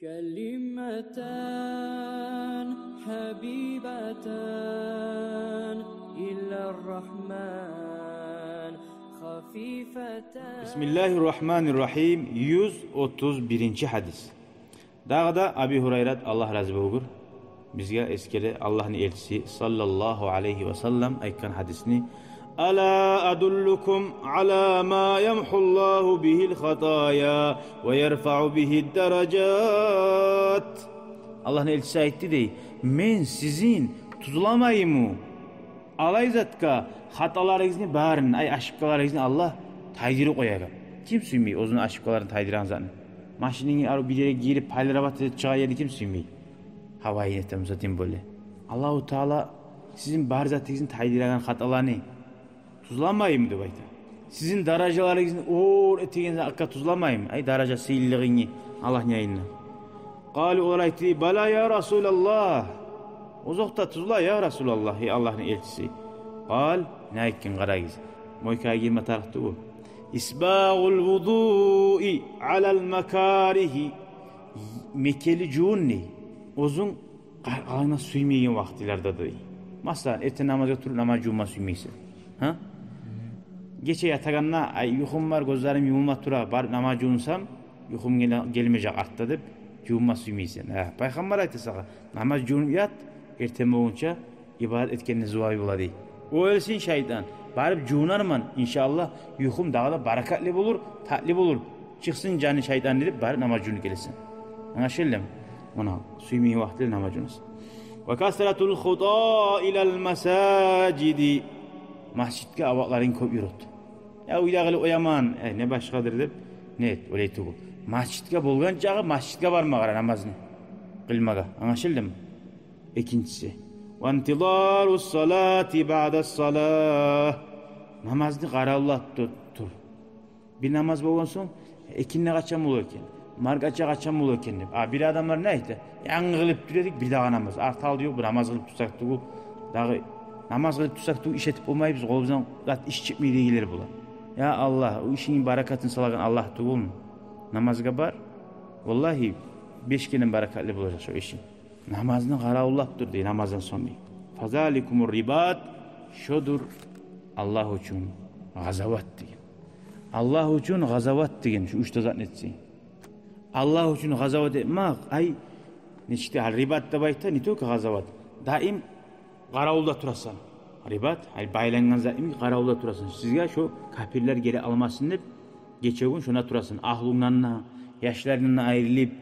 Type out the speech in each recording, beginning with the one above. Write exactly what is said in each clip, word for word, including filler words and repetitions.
كلمتان حبيبتان إلى الرحمن خفيفتان. Бисмиллагьи ррагьмани ррагьим. Юз отуз биринчи гьадис. Дагъы да Аби Гьурайрат, Аллагь рази болгъур, бизге эсгере Аллагьны элчиси саллаллагьу алайгьи ва саллам айтгъан гьадисни: ألا أدلكم على ما يمحو الله به الخطايا ويرفع به الدرجات. Аллагьны элчиси айтды дей: «Мен сизин тюзламайму алай затгъа, хаталарыгъызны барын, ай, ошибкаларыгъызны Аллагь тайдырып къоягъан?» Ким сюймей оьзюню ошибкаларын тайдырагъан затны? Машининге арив бир ерге гирип, полировать этип чыгъа ерни ким сюймей? Гьавайын этемиса, тем более. Аллагьу Таала сизин бар затыгъызны тайдырагъан хаталаны тюзламайму деп айта. Сизин даражаларыгъызны оьр этеген затгъа тюзламайму? Ай, даража сыйлылыгъынгны Аллагьны янында. قالوا, олар айтды: بلى يا رسول الله. Озокъда, тюзле, я Расулаллагь, эй Аллагьны элчиси. قال, не айтгъан, къарагъыз. Мойкагъа гирме тарыкъ тюгюл. إسباغ الوضوء على المكاره. Мекенли жувун дей. Оьзюнг къа-, къалгъанына сюймейген вакътилерде дей. Масала, эртен намазгъа туруп, намаз жувунма сюймейсен. Гьа? Гече ятагъанда, ай, юхум бар, гёзлерим юмулма тура, барып намаз жувунсам, юхум геле-, гелмежек артда деп, жувунма сюймейсен. Гьа, Пайхаммар айта сагъа: «Намаз жувунуп ят, эртен болгъунча ибадат этгенни зувабы бола», — дей. О, гелсин шайтан, барып жувунарман, иншааллагь, юхум дагъы да баракатлы болур, татли болур. Чыкъсын жаны шайтанны деп, барып намаз жувунуп гелесен. Англашылдымы? Муна, сюймейген вакътилер намаз жувунасан. وكثرة الخطى إلى المساجد. Межитге абатларынг кёп юрют. Я, уьйде къылып къояман, э, не башгъадыр деп, нет, олай тюгюл. Межитге болгъан чакъы межитге барма къара намазны къылмагъа. Англашылдымы? Экинчиси. وانتظار الصلاة بعد الصلاة. Намазны къаравуллап ту-, тур. Бир намаз болгъан сонг, экинни къачан бола экен, маркача къачан бола экен деп. А бир адамлар не айта? Янгы къылып тура эдик бир дагъы намаз. Арты-алды ёкъ, бир намаз къылып турсакъ тюгюл. Дагъы намаз къылып турсакъ тюгюл, иш этип болмайбыз, къолубуздан зат иш чыкъмай дегенлер бола. Я Аллагь, о ишингни баракатын салагъан Аллагь тюгюлмю? Намазгъа бар. Валлагьи, беш керен баракатлы болажакъ шо ишинг. Намазны къаравуллап тур дей, намаздан сонг дей. فذلكم الرباط, шодур Аллагь учун къазават деген. Аллагь учун къазават деген, шу уьч де затны этсенг. Аллагь учун къазават этмек, ай, нечик де, гьали рибат деп айта, не только къазават. Даим къаравулда турасан. Рибат, гьали байлангъан зат йимик, къаравулда турасан. Сизге шо капирлер геле алмасын деп, гече-гюн шонда турасан. Агьлюнгден де, яшларынгдан да айрылып,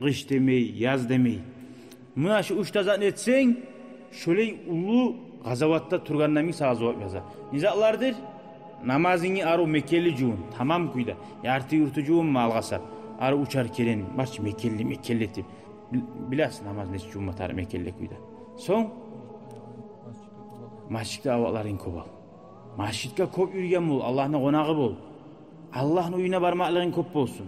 къыш демей, яз демей. Муна шу уьч де затны этсенг, шолай уллу къазаватда тургъанда йимик сагъа зувап яза. Не затлардыр? Намазынгны арив мекенли жувун, тамам кюйде. Ярты-юрту жувунма алгъасап. Арив уьчер керен, барчы мекенли, мекенли этип. Бил-, билесиз намаз нечик жувунма тарыкъ мекенли кюйде. Сонг межитге абатларынг кёп ал. Межитге кёп юрюйген бол, Аллагьны къонагъы бол. Аллагьны уьюне бармакълыгъынг кёп болсун.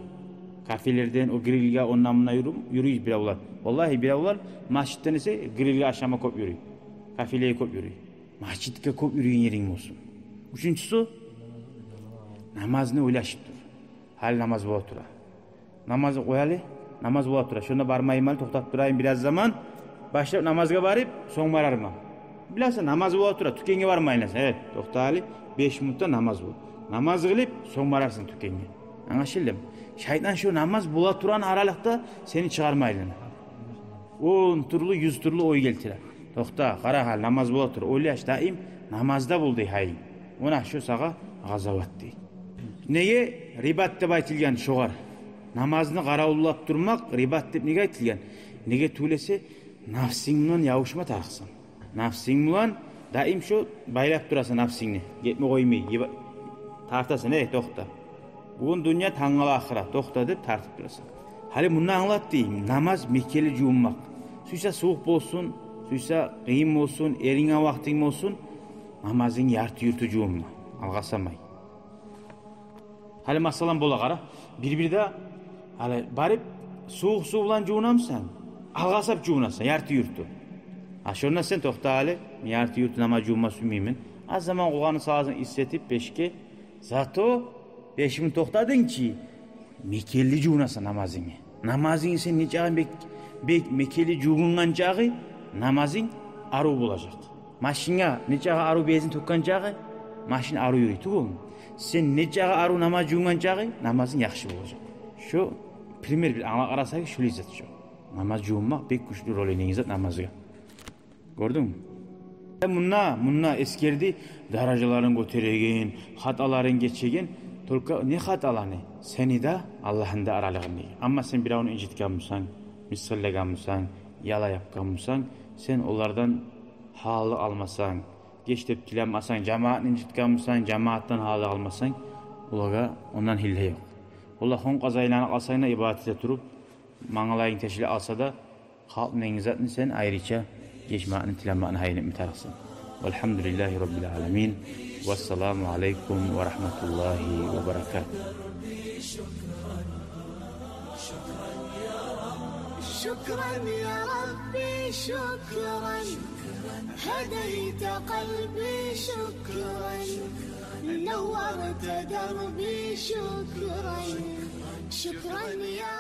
Кафелерден, о грильге, ондан-мундан юрю-, юрюй биревлер. Валлагьи, биревлер межитден эсе грильге ашама кёп юрюй. Кафелеге кёп юрюй. Межитге кёп юрюйген еринг болсун. Уьчюнчюсю, намазны ойлашып тур. Гьали намаз бола тура. Намазны къояйым, намаз бола тура. Шонда бармайым гьали, токътап турайым бираз заман. Башлап намазгъа барып, сонг барарман. Билесен, намаз бола тура, тюкенге бармайын десенг. Э, токъта гьали, беш минутда намаз бол. Намаз къылып, сонг барарсан тюкенге. Англашылдымы? Шайтан шо намаз бола турагъан аралыкъда сени чыгъармайлы. Он тюрлю, юз тюрлю ой гелтире. Токъта, къара гьали, намаз бола тура. Ойлаш, даим намазда бол дей гьайынг. Муна шо сагъа къазават дей. Неге рибат деп айтылгъан шогъар? Намазны къаравуллап турмакъ рибат деп неге айтылгъан? Неге тюгюл эсе, напсынг булан ябушма тарыкъсан. Напсынг булан даим шо байлап турасан напсынгны. Гетме къоймай, еба-, тартасан, э, токъта. Бугюн дюнья, тангала ахырат, токъта деп тартып турасан. Гьали мунда англат дей, намаз мекенли жувунмакъ. Сюйсе сувукъ болсун, сюйсе къыйын болсун, эрине вакътинг болсун, намазынгны ярты-юрту жувунма, алгъасамай. Гьали масала бола, къара. Бир-бирде гьали барып, сувукъ сув булан жувунамысан, алгъасап жувунасан, ярты-юрту. А шонда сен, токъта гьали, мен ярты-юрту намаз жувунма сюймеймен. Аз заман къолгъанны саласан иссетип пешге, зато беш минут токътадынг чы, мекенли жувунасан намазынгны. Намазынг сен нечакъы бек, бек мекенли жувунгъан чакъы намазынг арив болажакъ. Машинге нечакъы арив бензин тёкген чакъы машин арив юрюй тюгюлмю? Сен нечакъы арив намаз жувунгъан чакъы намазынг яхшы болажакъ. Шо пример бир англап къарасагъыз, шолай зат шо. Намаз жувунмакъ бек гючлю роль ойнайгъан зат намазгъа. Гёрдюнгмю? Мунда, мунда эсгерди, даражаларын гётереген, хаталарын гечеген, только не хаталаны? Сени де, Аллагьны да аралыгъын деген. Амма сен биревню инжитген бусанг, мысгъыллагъан бусанг, яла япгъан бусанг, сен олардан гьаллыкъ алмасанг, геч деп тилемесенг, жамаатны инжитген бусанг, жамаатдан гьаллыкъ алмасанг, олагъа ондан гьилла ёкъ. Олар хонкъаз айланып къалсанг да, ибадат эте туруп, мангалайынг тешиле алса да, халкъ деген затны сен айрыча гечмекни, тилемекни гьайын этме тарыкъсан. Валгьамдулиллагьи раббил аламин. Вассаламу алайкум ва рагьматуллагьи ва баракатугь. شكرا يا ربي، شكرا. هديت قلبي، شكرا. نورت دربي، شكرا. شكرا يا